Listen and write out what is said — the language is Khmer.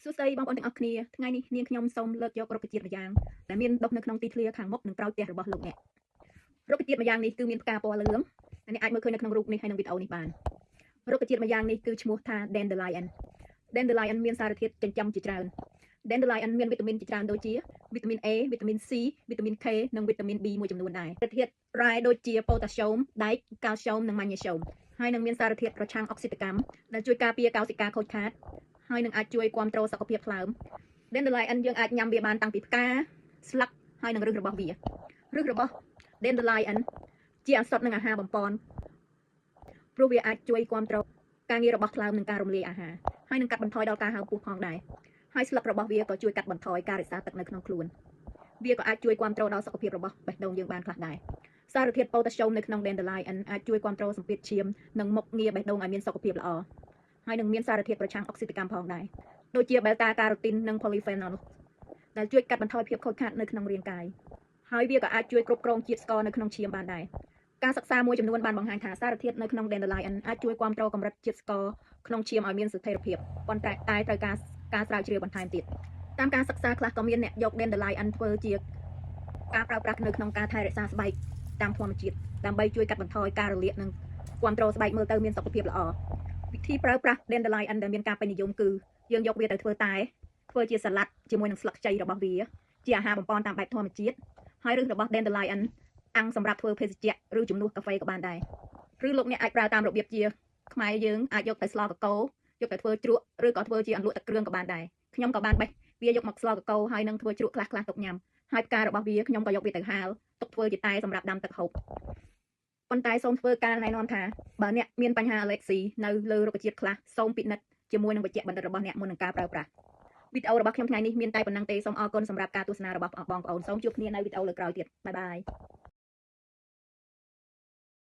សួស្តីបងប្អូនទាំងអស់គ្នាថ្ងៃនេះនាងខ្ញុំសូមលើកយករុក្ខជាតិម្យ៉ាងដែលមានដុះនៅក្នុងទីធ្លាខាងមុខនិងក្រោយផ្ទះរបស់លោកអ្នករុក្ខជាតិម្យ៉ាងនេះគឺមានផ្កាពណ៌លឿងអ្នកអាចមើលឃើញនៅក្នុងរូបនេះហើយនិងវីដេអូនេះបានរុក្ខជាតិម្យ៉ាងនេះគឺឈ្មោះថា Dandelion Dandelion មានសារធាតុចិញ្ចឹមជាច្រើន Dandelion មានវីតាមីនជាច្រើនដូចជាវីតាមីន A វីតាមីន C វីតាមីន K និងវីតាមីន B មួយចំនួនដែរសារធាតុរ៉ែដូចជាប៉ូតាស្យូមដែកកាល់ស្យូមនិងម៉ាញ៉េស្យូមហើយនឹងមានសារធាតុប្រឆាំងអុកស៊ីតកម្មដែលជួយការពារកោសិកាខូចខាតហើយនឹងអាចជួយគាំទ្រសុខភាពថ្លើម Dandelion យើងអាចញ៉ាំវាបានតាំងពីផ្កាស្លឹកហើយនិងឫសរបស់វាឫសរបស់ Dandelion ជាឱសថនិងអាហារបំប៉នព្រោះវាអាចជួយគាំទ្រការងាររបស់ថ្លើមនិងការរំលាយអាហារហើយនឹងកាត់បន្ថយដល់ការហើមពោះផងដែរហើយស្លឹករបស់វាក៏ជួយកាត់បន្ថយការរក្សាទឹកនៅក្នុងខ្លួនវាក៏អាចជួយគាំទ្រដល់សុខភាពរបស់បេះដូងយើងបានខ្លះដែរសារធាតុប៉ូតាស្យូមនៅក្នុង Dandelion អាចជួយគាំទ្រសម្ពាធឈាមនិងមុខងារបេះដូងឲ្យមានសុខភាពល្អហើយនឹងមានសារធាតុប្រឆាំងអុកស៊ីតកម្មផងដែរដូចជា beta carotene និង polyphenol ដែលជួយកាត់បន្ថយភាពខូចខាតនៅក្នុងរាងកាយហើយវាក៏អាចជួយគ្រប់គ្រងជាតិស្ករនៅក្នុងឈាមបានដែរការសិក្សាមួយចំនួនបានបង្ហាញថាសារធាតុនៅក្នុង Dandelion អាចជួយគាំទ្រកម្រិតជាតិស្ករក្នុងឈាមឲ្យមានស្ថិរភាពប៉ុន្តែតែត្រូវការការស្រាវជ្រាវបន្ថែមទៀតតាមការសិក្សាខ្លះក៏មានអ្នកយក Dandelion ធ្វើជាការប្រើប្រាស់នៅក្នុងការថែរក្សាស្បែកតាមធម្មជាតិដើម្បីជួយកាត់បន្ថយការរលាកនិងគាំទ្រស្បែកមើលទៅមានសុខភាពល្អវិធីប្រើប្រាស់ Dandelion ដែលមានការពេញនិយមគឺយើងយកវាទៅធ្វើតែធ្វើជាសាឡាត់ជាមួយនឹងស្លឹកខ្ចីរបស់វាជាអាហារបំប៉នតាមបែបធម្មជាតិហើយឫសរបស់ Dandelion អាំងសម្រាប់ធ្វើភេសជ្ជៈឬជំនួសកាហ្វេក៏បានដែរឬលោកអ្នកអាចប្រើតាមរបៀបជាខ្មែរយើងអាចយកទៅស្លកកូរយកទៅធ្វើជ្រក់ឬក៏ធ្វើជាអន្លក់ទឹកគ្រឿងក៏បានដែរខ្ញុំក៏បានបេះវាយកមកស្លកកូរហើយនឹងធ្វើជ្រក់ខ្លះខ្លះទុកញ៉ាំហើយផ្ការបស់វាខ្ញុំក៏យកវាទៅហាលទុកធ្វើជាតែសម្រាប់ដាំទឹកហូបប៉ុន្តែសូមធ្វើការណែនាំថាបើអ្នកមានបញ្ហាអាឡែស៊ីនៅលើរុក្ខជាតិខ្លះសូមពិនិត្យជាមួយនឹងវេជ្ជបណ្ឌិតរបស់អ្នកមុននឹងការប្រើប្រាស់វីដេអូរបស់ខ្ញុំថ្ងៃនេះមានតែប៉ុណ្ណឹងទេសូមអរគុណសម្រាប់ការទស្សនារបស់បងប្អូនសូមជួបគ្នានៅវីដេអូលើក្រោយទៀត bye bye.